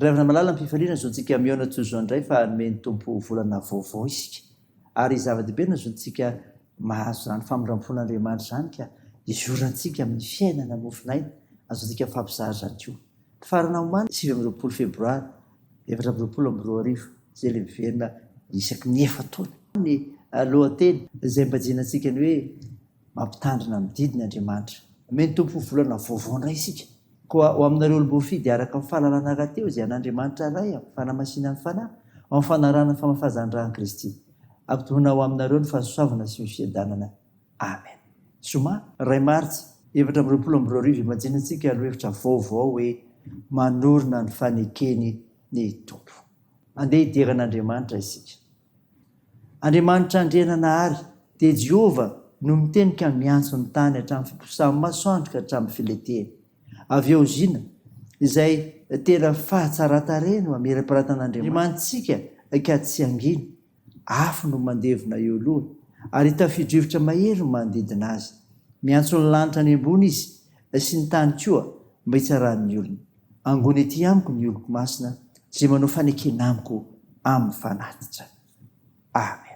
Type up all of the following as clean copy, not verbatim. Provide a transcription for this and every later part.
Ry havana malala am-pifaliana zontsika mihaona toy izao indray fa nomen'ny Tompo volana vaovao isika. Ary zava-dehibe ny zontsika mahazo izany famindram-pon'Andriamanitra izany ka hizorantsika amin'ny fiainana mofon'aina, azontsika mifampizara izany koa. Nifarana omaly 29 febroary 2024 izay ilay miverina isaky ny efa-taona. Ny lohateny izay ambajianantsika ny hoe Mampitandrina ny didiny Andriamanitra. Omen'ny Tompo volana vaovao indray isika. Koa ho aminareo olom-boafidy araka ny fahalalana rahateo izay an'Andriamanitra Ray amin'ny fanamasinan'ny Fanahy, ao amin'ny fanarahana ny famafazan-dra an'i Kristy. Ampitomboina ho aminareo ny fahasoavana sy ny fiadanana. Amen. Zoma, iray Martsa, 2024 Imajinintsika lohahevitra vaovao hoe Manorina ny fanekeny ny Tompo. Andeha hidera an'Andriamanitra isika. Andriamanitra Andriananahary, dia Jehovah no miteny ka miantso ny tany hatramin'ny fiposahan'ny masoandro ka hatramin'ny filetehany. Avy eo Zina, izay tena fahatsaran-tarehy no amirapiratan'Andriamanitsika ka tsy hangina, afo no mandevona eo alohany, ary tafio-drivotra mahery no manodidina azy. Miantso ny lanitra any ambony Izy, sy ny tany koa, mba hitsarany ny olony. Angony ety amiko ny oloko masina izay manao fanekena amiko amin'ny fanatitra. Amen.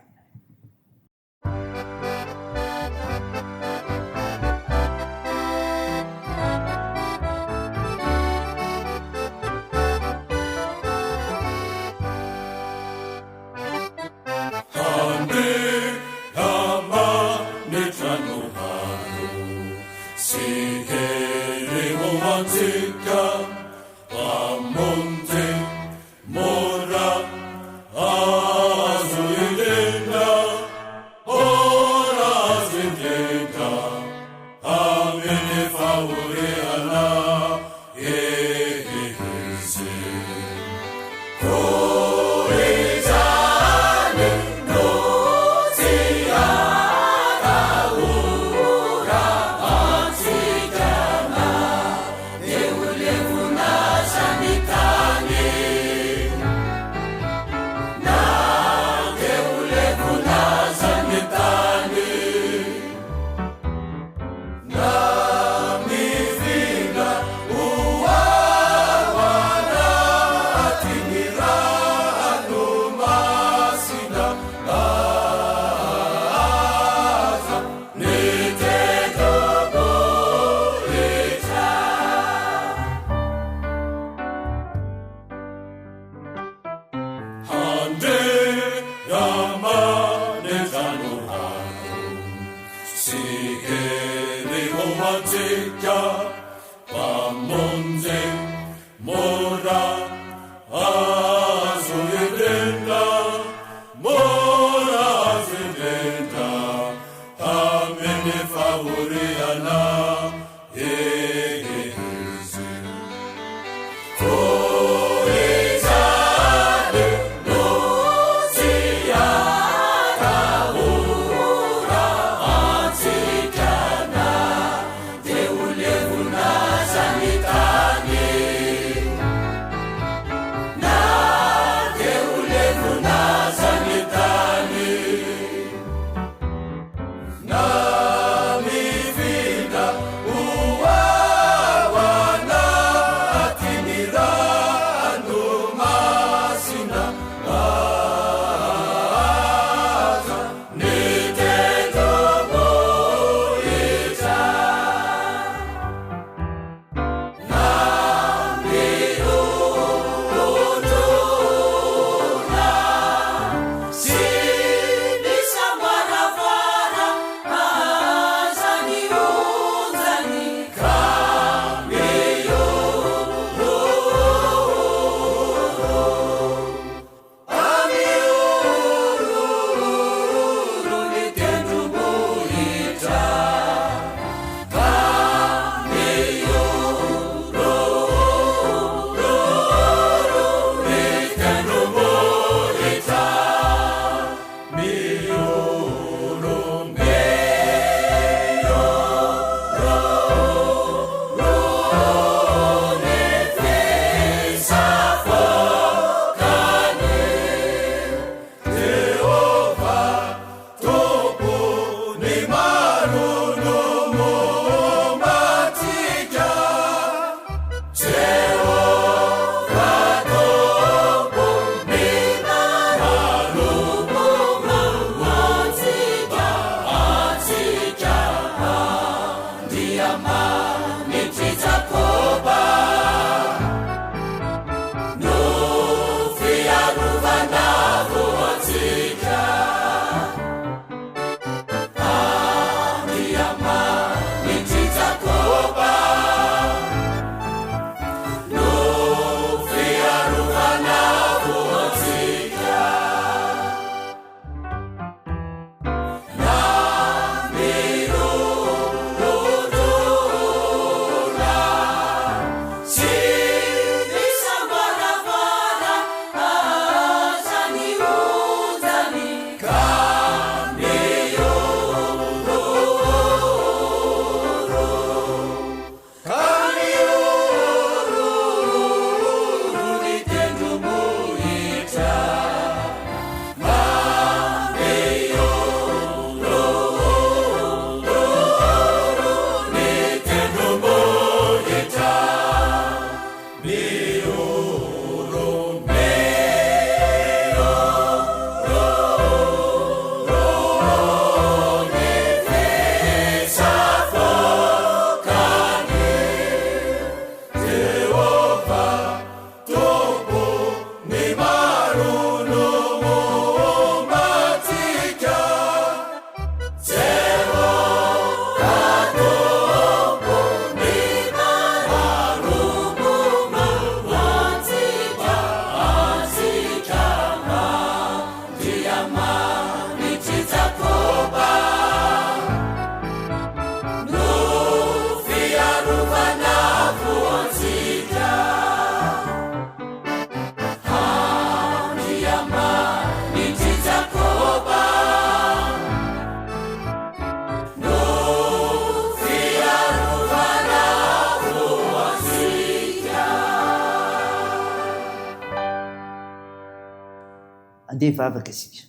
Andeha hivavaka isika.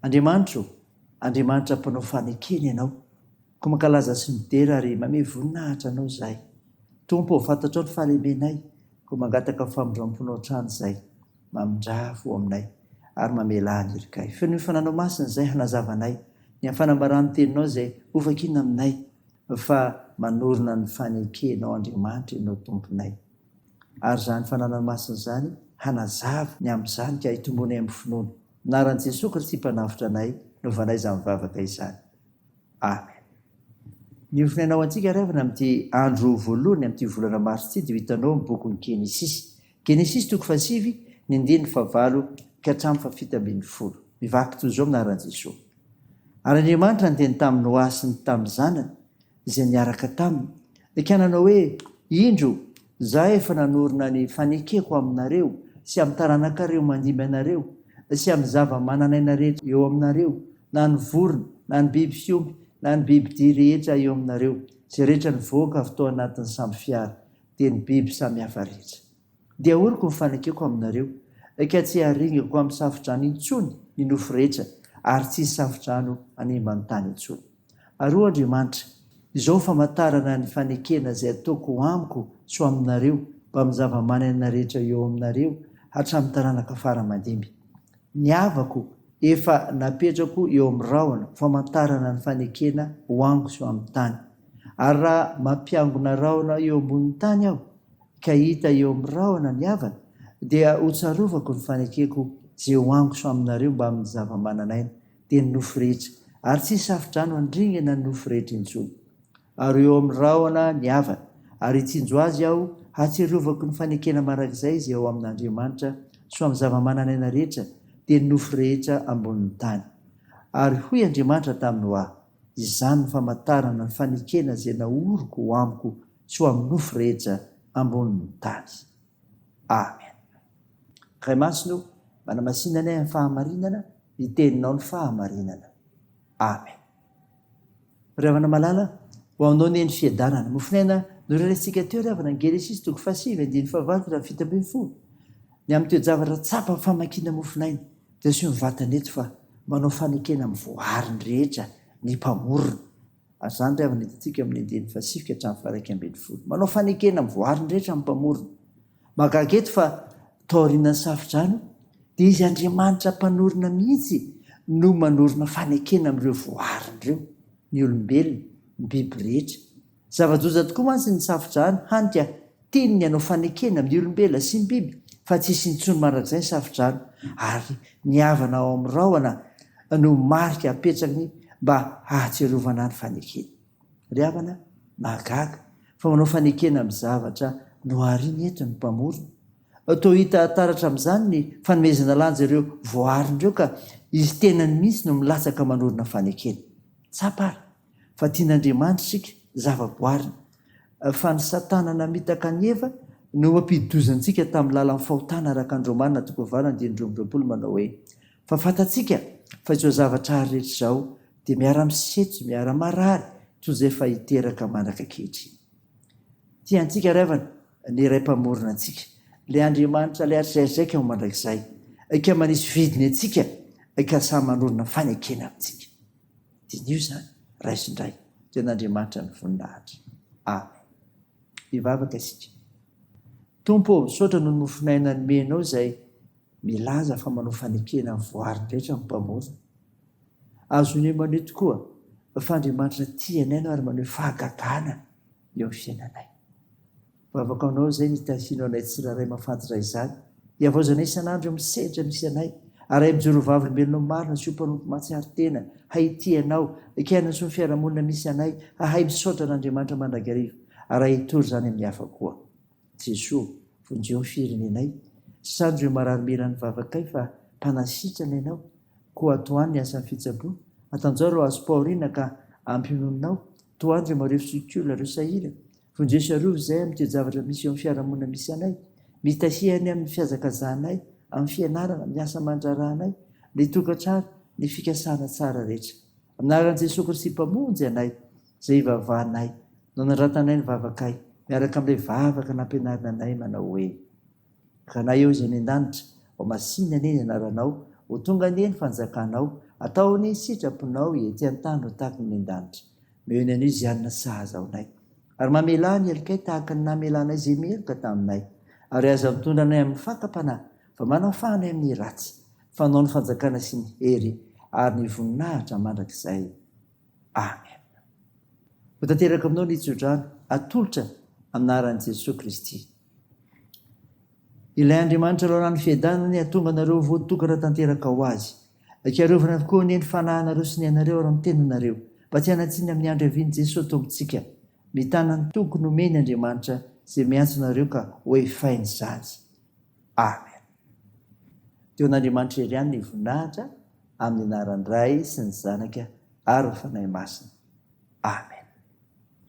Andriamanitra ô, Andriamanitra mpanao fanekena Ianao, koa mankalaza sy midera ary mamehy voninahitra Anao izahay. Tompo ô, fantatrao ny fahalemenay, koa mangataka ny famindram-ponao hatrany izahay. Mamindrà fo aminay, ary mamelà ny herikay. Fenoy Fananao Masina izay hanazava anay ny amin'ny fanambaran'ny Teninao izay hovakiana aminay, fa manorina ny fanekenao Andriamanitra Ianao Tomponay. Ary izany Fananany Masina izany hanazava ny amin'izany ka hitomboanay amin'ny finoana. Anaran'i Jesoa Kristy Mpanavotra anay no vanay izany vavaka izany. Amen. Ny hofonaina ho antsika ry havana amin'ity andro voalohany amin'ity volana marsa ity dia ho hitanao amin'ny bokin'ny Genesisy. Genesisy toko fahasivy, ny andininy fahavalo ka hatramin'ny fahafito ambin'ny folo. Mivaky toy izao amin'ny anaran'i Jesoa. Ary Andriamanitra niteny tamin'i Noa sy ny tamin'ny zanany izay niaraka taminy, ka nanao hoe, Indro, Izaho efa nanorina ny fanekeko aminareo sy amin'ny taranakareo mandimby anareo, sy amin'ny zava-manan'aina rehetra eo aminareo, na ny vorona, na ny biby fiompy, na ny bibi-dia rehetra eo aminareo, izay rehetra nivoaka avy tao anatin'ny sambo fiara, dia ny biby samihafa rehetra. Dia ahoriko ny fanekeko aminareo, ka tsy haringako amin'ny safo-drano intsony ny nofo rehetra, ary tsy hisy safo-drano hanimba ny tany intsony. Ary hoy Andriamanitra, Izao no famantarana ny fanekena izay ataoko ho amiko sy ho aminareo mbamin'ny zava-manan'aina rehetra eo aminareo hatramin'ny taranaka fara aman-dimby. Ny havako efa napetrako eo amin'ny rahona ho famantarana ny fanekena ho amiko sy ho amin'ny tany. Ary raha mampiangona rahona eo ambonin'ny tany Aho, ka hita eo amin'ny rahona ny havana, dia hotsarovako ny fanekeko izay ho amiko sy ho aminareo mbamin'ny zava-manan'aina, dia ny nofo rehetra, ary tsy hisy safo-drano handringana ny nofo rehetra intsony. Ary ho eo amin'ny rahona ny havana, ary hitsinjo azy Aho, hahatsiarovako ny fanekena mandrakizay izay ao amin'Andriamanitra sy ho amin'ny zava-manan'aina rehetra, dia ny nofo rehetra ambonin'ny tany. Ary hoy Andriamanitra tamin'i Noa, Izany no famantarana ny fanekena izay naoriko ho amiko sy ho amin'ny nofo rehetra ambonin'ny tany. Amen. Ray Masina o, manamasina anay amin'ny fahamarinana, ny Teninao ny fahamarinana. Amen. Ry havana malala, ho aminao anie ny fiadanana. Mofon'aina norenesintsika teo ry havana, Genesisy toko fahasivy, andininy fahavalo ka hatramin'ny 17. Ny amin'ny toe-javatra tsapa amin'ny famakiana mofon'aina, dia asio ny vatana eto fa manao fanekena amin'ny voariny rehetra ny Mpamorona. Ary izany ry havana hitantsika amin'ny andininy fahasivy ka hatramin'ny faha-11. Manao fanekena amin'ny voariny rehetra ny Mpamorona. Mahagaga eto fa taorian'ny Safodrano dia Izy Andriamanitra Mpanorina mihitsy no manorina fanekena amin'ireo voariny ireo, ny olombelona, ny biby rehetra. Zava-doza tokoa mantsy ny Safodrano, hany ka tiany ny hanao fanekena amin'ny olombelona sy ny biby fa tsy hisy intsony mandrakizay ny Safodrano, ary ny avana ao amin'ny rahona no marika apetrany mba hahatsiarovana ny fanekena. Ry havana, mahagaga fa manao fanekena amin'ny zavatra nohariny eto ny Mpamorona. Toa hita taratra amin'izany ny fanomezana lanja ireo voaariny ireo ka izy tenany mihitsy no milatsaka manorina fanekena. Tsapa ary fa tian'Andriamanitra isika, zavaboariny. Fa ny Satana namitaka an'i Eva no mampidi-doza antsika tamin'ny lalan'ny fahotana araka ny Romana toko valo andininy 22 manao hoe, Fa fantatsika fa izao zavatra ary rehetra izao dia miara-misetso, miara-marary, toy izay efa hiteraka mandraka ankehitriny. Tia antsika ry havana, ny Ray Mpamorona antsika, ilay Andriamanitra ilay hatrizay ka ho mandrakizay, ka manisy vidiny antsika, ka samy manorina fanekena amintsika. Diniho izany, raiso indray, dia an'Andriamanitra ny voninahitra. Amen. Hivavaka isika. Tompo ô, misaotra noho ny mofon'aina nomenao izay milaza fa manao fanekena amin'ny voary rehetra ny Mpamorona. Azonay maneho tokoa fa Andriamanitra tia anay no ary maneho fahagagana eo amin'ny fiainanay. Vavaka ho anao izay ny hitahianao anay tsirairay mahafantatra izany, hihavaozanay isan'andro eo amin'ny sehatra misy anay, ary hahay mijoro ho vavolombelonao marina sy ho mpanompo mahatsiaro tena, hahay hitia anao, hikaina soa ny fiarahamonina misy anay, hahay misaotra an'Andriamanitra mandrakariva, ary hahay hitory izany amin'ny hafa koa. Jesoa, vonjeo ny firenenay. Sano ireo marary mila ny vavakay fa mpanasitrana Ianao, koa tohano ny asan'ny fitsaboana, atanjao ireo azom-pahoriana ka ampiononinao, tohano ireo marefo sy olona, ireo sahirana, vonjeo sy arovy izahay amin'ny toe-javatra misy eo amin'ny fiarahamonina misy anay, mitahia anay amin'ny fihazakazahanay, amin'ny fianarana, amin'ny asa aman-draharahanay, ny tokantrano, ny fikasana tsara rehetra. Amin'ny anaran'i Jesoa Kristy Mpamonjy anay, izay ivavahanay, no anandratanay ny vavakay, miaraka amin'ilay vavaka nampianarina anay manao hoe, Ranay eo izay any an-danitra, Ho masinina anie ny anaranao, ho tonga anie ny fanjakanao, atao anie ny sitraponao ety an-tany ho tahaka ny any an-danitra. Omeo ny anio izay hanina sahaza ho anay. Ary mamelà ny helokay tahaka ny namelanay izay meloka taminay. Ary aza mitondra anay amin'ny fakam-panahy, fa manafaha anay amin'ny ratsy. Fa Anao ny fanjakana sy ny hery ary ny voninahitra mandrakizay. Amen. Ho tanteraka aminao ny tsodrano atolotra amin'ny anaran'i Jesoa Kristy. Ilay Andriamanitra loharanon'ny fiadanana anie hahatonga anareo ho voatokana tanteraka ho Azy. Aikarovana avokoa anie ny fanahinareo sy ny ainareo ary ny tenanareo, mba tsy hanan-tsiny amin'ny andro hiavian'i Jesoa Tompontsika. Mitana ny toky nomeny Andriamanitra izay miantso anareo ka ho efainy izany. Amen. Teo an'Andriamanitra irery ihany ny voninahitra, amin'ny anaran'ny Ray sy ny Zanaka ary ny Fanahy Masina. Amen.